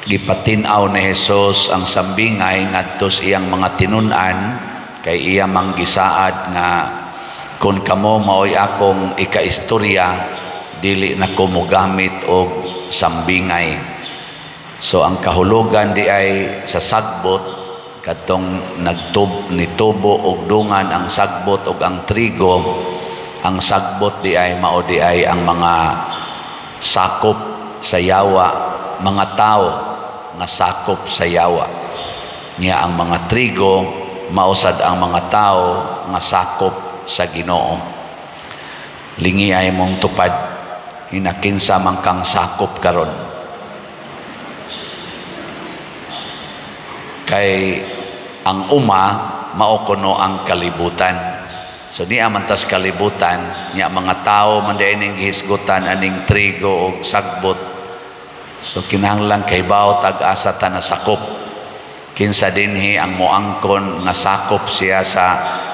Gipatin-aw ni Jesus ang sambingay ngadto sa iyang mga tinun-an kay iya mang gisaad nga kung kamo maoy akong ikaistorya, dili na ko mogamit og sambingay. So ang kahulugan di ay sa sagbot, katong nagtub nitubo og dungan ang sagbot og ang trigo. Ang sagbot di ay mao di ay ang mga sakop sa yawa, mga tao nga sakop sa yawa niya. Ang mga trigo mao sad ang mga tao nga sakop sa Ginoo. Lingi ay mong tupad, inakinsa man kang sakop karon, kay ang uma mao kuno ang kalibutan. So niya man tas kalibutan niya, mga tao man diay ning gihisgutan aning trigo og sagbot. So kinahanglan kay baw tag-asa ta na sakop. Kinsa dinhi ang moangkon nga sakop siya sa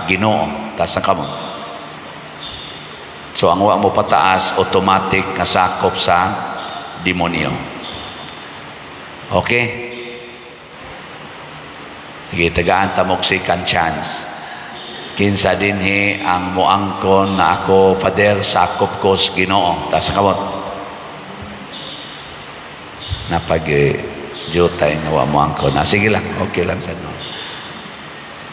Ginoo? Taas ang kamot. So ang wa mo pataas, automatic nga sakop sa demonyo. Okay, sige, tagaan ta mog second chance. Kinsa dinhi ang moangkon na ako, Father, sakop ko sa Ginoo? Taas ang kamot. Napag jutay nga wa moangkon na. Sige lang, okay lang sa no.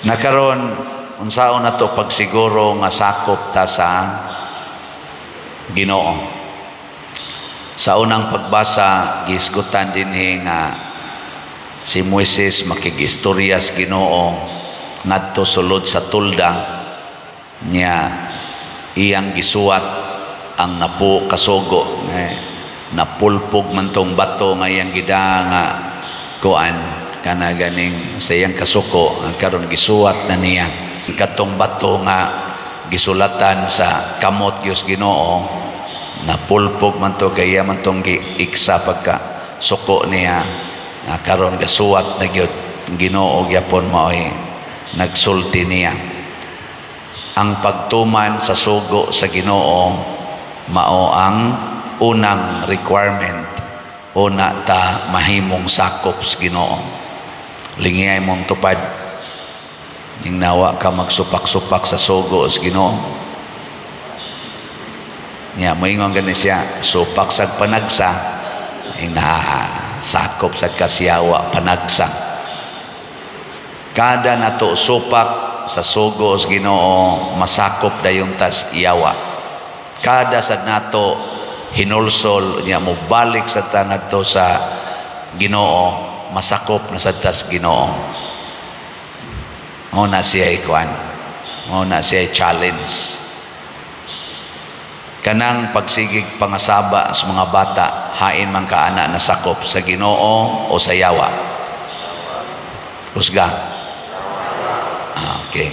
Nakaron, unsaon na to pagsiguro nga sakop ta sa Ginoo? Sa unang pagbasa, gihisgutan dinhi nga si Moises makigistorya sa Ginoo ngadto sulod sa tolda niya, iyang gisuwat ang napo kasugo eh, napulpog man tong bato nga iyang gida nga kuan kana ganing sa iyang kasuko. Ang karon gisuwat na niya katong bato nga gisulatan sa kamot Dios Ginoo. Napulpog man to kay iya man tong giiksa pagka suko niya na. Karon gasuwat na gyud, Ginoo gyapon maoy nagsulti niya. Ang pagtuman sa sugo sa Ginoo mao ang unang requirement una ta mahimong sakop sa Ginoo. Lingiyay mong tupad ning nawa ka magsupak-supak sa sugo sa Ginoo niya. Moingon gani siya, supak sag panagsa, ina sakop sa kasyawa panagsa. Kada nato supak sa sugo sa Ginoo, masakop dayon tas yawa. Kada sad nato hinulsol niya, mo balik sa tangadto sa Ginoo, masakop na sad tas Ginoo. Mao na siya ikuan, mao na siya challenge. Kanang pagsigig pangasaba sa mga bata, hain man ka ana nasakop sa Ginoo o sa yawa? Kusga. Ah, okay.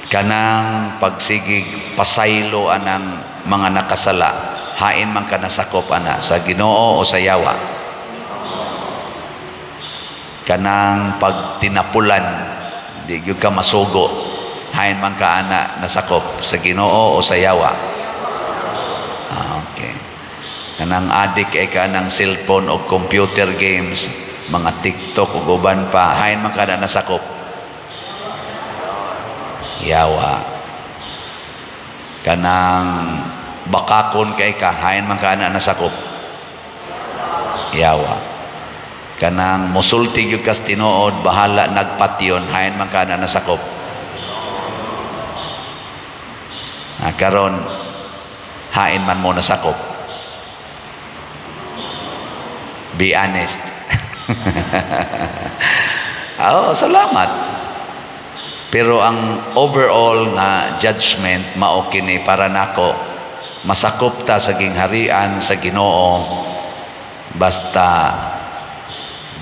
Kanang pagsigig pasaylo anang mga nakasala, hain man ka nasakop ana, sa Ginoo o sa yawa? Kanang pagtinapulan, di gyud ka masugo, hain man ka ana nasakop sa Ginoo o sa yawa? Ah, okay. Kanang adik ay ka ng cellphone o computer games, mga TikTok ug uban pa, hain man ka na nasakop? Yawa. Kanang bakakon kay ka, hain man ka na nasakop? Yawa. Kanang musulti gyud kas tinuod, bahala nagpatyon, hain man ka na nasakop? Ah, karon hain man mo nasakop? Be honest. Oh, salamat. Pero ang overall nga judgment mao kini para nako: masakop ta sa gingharian sa Ginoo basta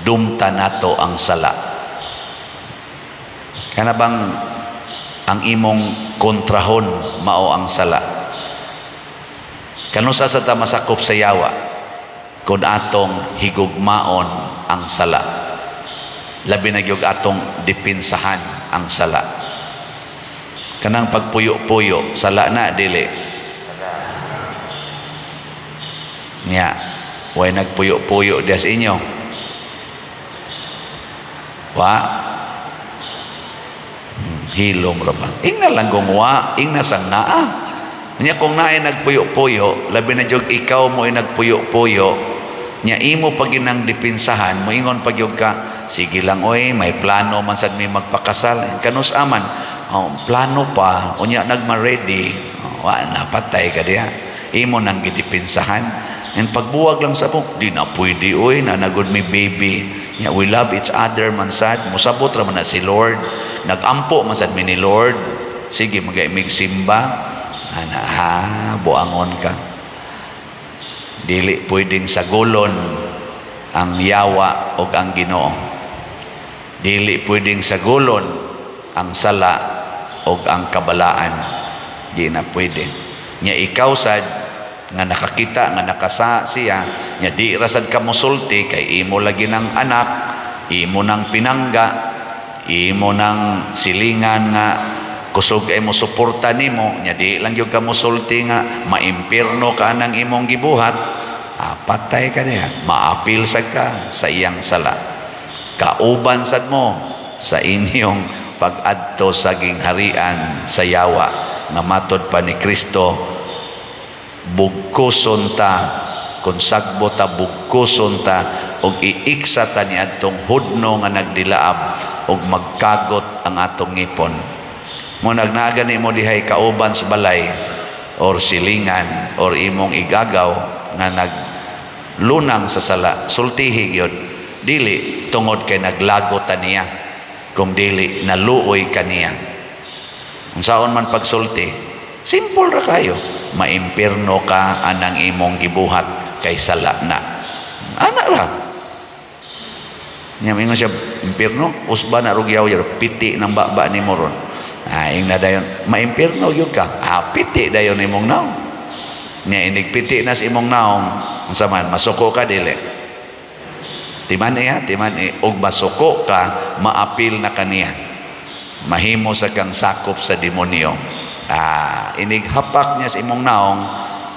dumta nato ang sala. Kana bang ang imong kontrahon mao ang sala. Kanusa sa ta masakop sa yawa? Kung atong higugmaon ang sala. Labi na gyud atong dipinsahan ang sala. Kanang pagpuyo-puyo, sala na dili? Nya, way nagpuyo-puyo diya sa inyo? Wa. Hilom ra ba? Ingna lang kung wa, ingna sang naa. Nya kung naay nagpuyo-puyo, labi na jud ikaw mo ay nagpuyo-puyo, nya imo pa ginang dipinsahan, moingon pa gyud ka, "Sige lang oy, may plano man sad mi magpakasal." Kanus aman, oh, plano pa, unya nagma-ready, oh, wa napatay ka diha. Imo nang gidipinsahan. And pagbuwag lang sa mo, "Di na pwede oy, nanagod mi baby." Nya we love each other man sad, musabot ra man na si Lord. Nagampo man sad mi ni Lord. Sige, magaimig simba. Ana, ha, buangon ka. Dili pwedeng sagulon ang yawa o ang Ginoo. Dili pwedeng sagulon ang sala o ang kabalaan. Di na pwede. Nya ikaw sad nga nakakita nga nakasa siya, nya di ra sad ka mosulti kay imo lagi ng anak, imo nang pinangga, imo nang silingan nga kusog ay mo suporta nimo, nya di lang gyud ka mosulti nga maimpirno ka nang imong gibuhat, ah, patay ka niya. Maapil sad ka sa iyang sala. Kauban sad mo sa inyong pag-adto sa gingharian sa yawa nga matod pa ni Kristo, bugkuson ta kung sagbo ta, bugkuson ta og iiksa ta ni adtong hudno nga nagdilaab og magkagot ang atong ngipon mo. Nagnaga ni mo dihay kauban sa balay or silingan or imong igagaw nga naglunang sa sala, sultihi gyud, dili tungod kay naglagot ta niya, kung dili naluoy kaniya. Unsaon man pagsulti, simple ra kayo: "Maimpirno ka anang imong gibuhat kay sala na." Ana ra. Nya mingon siya, "Impirno, usba na rugyaw yer, piti ng baba ni mo ron." Ah, ingna dayon, "Maimpirno gyud ka." Ah, piti dayon imong naong. Nya inig piti na sa imong naong, unsa man, masuko ka dili? Timan iya, timan i, og masuko ka, maapil na kaniya. Mahimo sa kang sakop sa demonyo. Ah, inig hapak niya sa imong naong,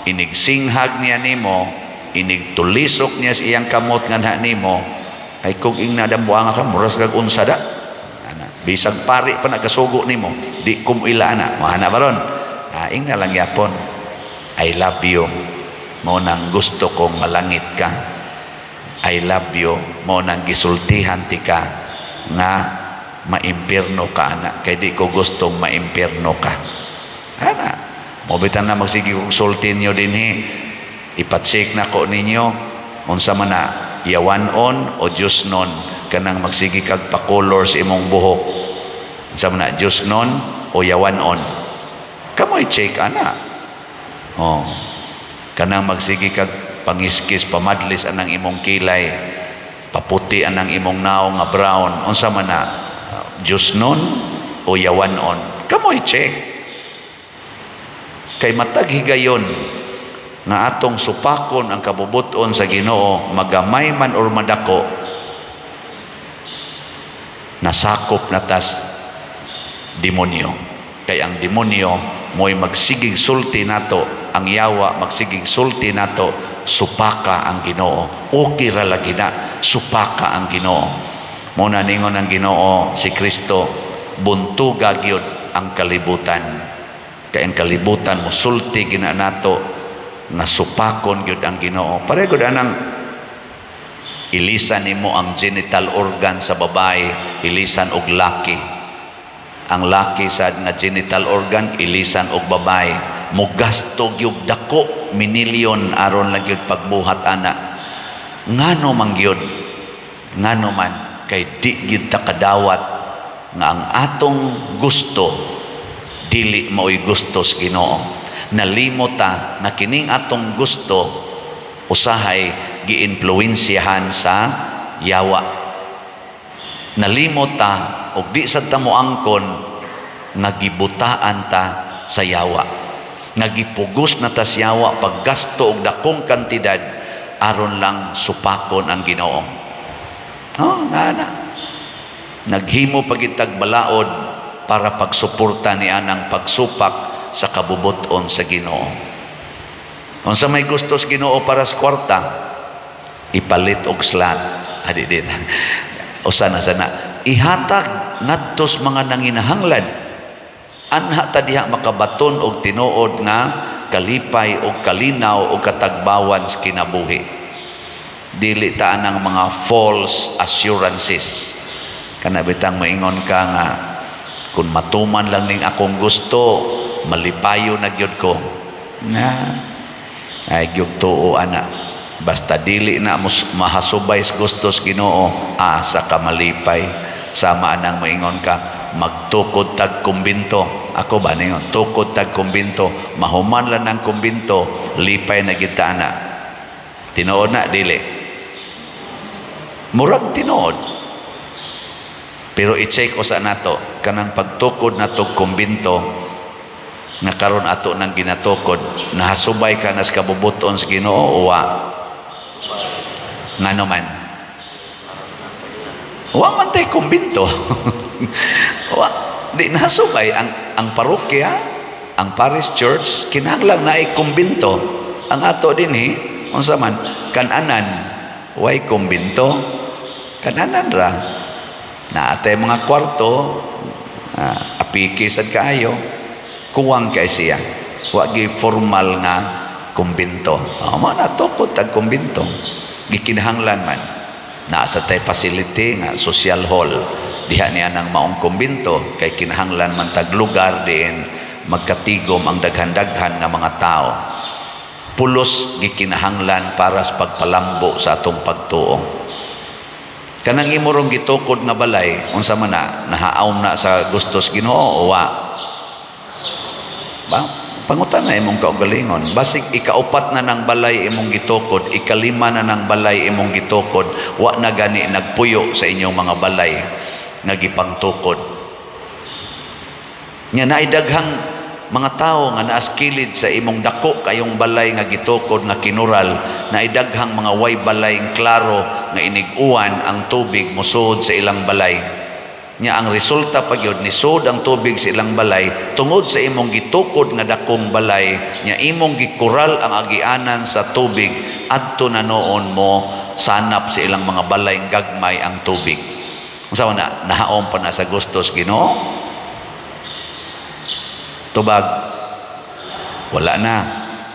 inig singhag niya nimo, inig tulisok niya sa iyang kamot nga nimo, ay kung ing nadambuanga ka, muras kag unsa da. Ana, bisag pari pa nagkasugo nimo, di kum ila ana, mahana ba ron? Ah, ing na lang yapon. "I love you. Mao nang gusto kong malangit ka. I love you. Mao nang gisultihan ti ka nga maimpirno ka ana kay di ko gustong maimpirno ka." Ana, mo bitan na magsige kog sulti niyo dinhi. Ipacheck na ko ninyo unsa man na, yawan-on o Diyos non kanang magsige kag pa-color sa imong buhok. Unsa man na, Diyos non o yawan-on? Kamo i-check ana. Oh. Kanang magsige kag pangiskis, pamadlis anang imong kilay, paputi anang imong naong nga brown, unsa man na, Diyos non o yawan-on? Kamo i-check. Kay matag higayon nga atong supakon ang kabubuton sa Ginoo, magamay man or madako, nasakop na tas demonyo. Kay ang demonyo mo'y magsigig sulti nato, ang yawa magsigig sulti nato, "Supaka ang Ginoo. Okay ra lagi na, supaka ang Ginoo." Mo na ningon ang Ginoo si Kristo, buntuga gyud ang kalibutan. Kay ang kalibutan mosulti gina nato nga supakon gyud ang Ginoo. Pareho gud anang ilisan nimo ang genital organ sa babae, ilisan og laki. Ang laki sad nga genital organ, ilisan og babae. Mugasto gyud dako minilyon aron lang gyud pagbuhat ana. Ngano man gyud? Ngano man kay di gyud ta kadawat nga ang atong gusto dili mao'y gusto sa Ginoo. Nalimot ta nga kining atong gusto usahay giinfluensyahan sa yawa. Nalimot ta og di sad ta moangkon nga gibutaan ta sa yawa. Nga gipugos na ta sa yawa paggasto og dakong kantidad aron lang supakon ang Ginoo. Oh, na na. Naghimo pagitag balaod para pagsuporta ni anang pagsupak sa kabubuton sa Ginoo. Unsa may gusto sa Ginoo para sa kwarta, ipalit og slot. Adi di. Usa na sana. Ihatag ngadto sa mga nanginahanglan. Anha ta diha makabaton og tinuod nga kalipay og kalinaw og katagbawan sa kinabuhi. Dili ta anang mga false assurances. Kana bitang moingon ka nga kung matuman lang ning akong gusto, malipayo na gyud ko. Na ay gyud tuo ana. Basta dili na mahasubay sa gusto sa Ginoo, asa ka malipay? Sama anang moingon ka, magtukod tag kumbinto. Ako ba ningon, tukod tag kumbinto, mahuman lang ng kumbinto, lipay na gyud ta ana. Tinuod na dili? Murag tinuod. Pero i-check usa nato kanang pagtukod nato kumbinto nga karon ato nang ginatukod, nahasubay ka nas kabubuton sa Ginoo o wa? Ngano man? Wa man tay kumbinto. Wa di nahasubay ang parokya, ang parish church kinahanglan naay kumbinto. Ang ato dinhi, unsa man, kananan, way kumbinto, kananan ra. Naatay mga kwarto, apiki sad kaayo, kuwang kay siya. Wa gi formal nga kumbinto. Oh, mao na tukod tag kumbinto. Gikinahanglan man. Naa sa tay facility nga social hall. Diha niya nang maong kumbinto kay kinahanglan man tag lugar diin magkatigom ang daghan-daghan nga mga tao. Pulos gikinahanglan para sa pagpalambo sa atong pagtuo. Kanang imo rong gitukod nga balay, unsa man na, nahaawm na sa gustos Ginoo o wa? Ba? Pangutan na imong kaugalingon. Basig ikaupat na ng balay imong gitukod, ikalima na ng balay imong gitukod, wa na gani nagpuyo sa inyong mga balay nga gipangtukod. Nya naay daghang mga tawo nga naas kilid sa imong dako kayong balay nga gitukod nga kinural, naay daghang mga way balay, klaro nga inig-uwan ang tubig mosud sa ilang balay. Nya ang resulta pa gyud, nisud ang tubig sa ilang balay tungod sa imong gitukod nga dakong balay, nya imong gikural ang agianan sa tubig adto na noon mo sanap sa ilang mga balay gagmay ang tubig. Unsa man na, nahaom pa na sa gustos Ginoo? Tubag, wala na.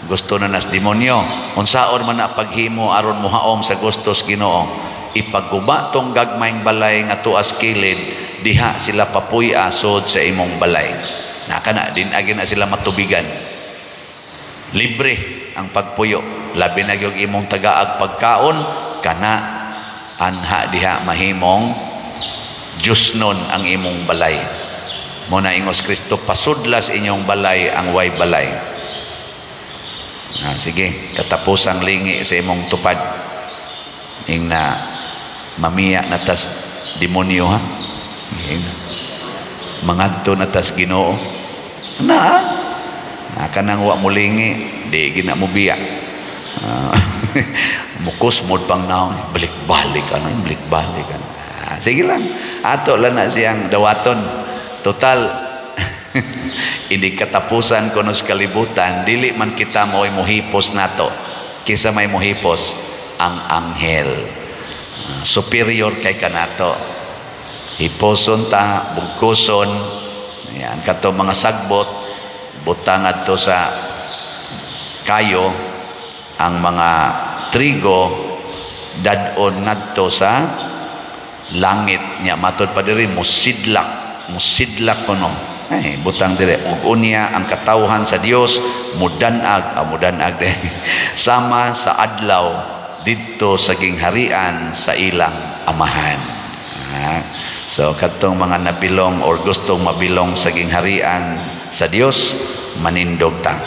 Gusto na nas demonyo. Unsaon man na paghimo aron mohaom sa gustos Ginoo? Ipagguba tong gagmayng balay nga tuas kilid, diha sila papuy-a sud sa imong balay. Na kana din agi na sila matubigan. Libre ang pagpuyo. Labi na gyud imong tagaag pagkaon kana, anha diha mahimong Diyos nun ang imong balay. Mo na ingos Kristo, pasudla sa inyong balay ang way balay. Ah, sige, katapusang lingi sa imong tupad. Ing na mamiya na tas demonyo ha. Ing mangadto na tas Ginoo. Na, ah, kanang wa mo lingi, di gina mo biya. Ah, mukusmod pang naong, balik-balik ano, balik-balik ano. Ah, sige lang, ato lang na siyang dawaton. Total, hindi katapusan kuno sa kalibutan, dili man kita mo'y muhipos nato. Kisa may muhipos? Ang anghel. Ah, superior kay kanato. Hiposon ta, bugkuson, yan, kato mga sagbot, butang adto sa kayo, ang mga trigo, dadon ngadto sa langit nya. Matod pa diri, musidlak, musidlak kuno. Ay butang dire ug unya ang katawhan sa Dios mudanag, ah, mudanag de sama sa adlaw didto sa gingharian sa ilang amahan. Ah, so kadtong mga nabilong or gustong mabilong sa gingharian sa Dios, manindog ta.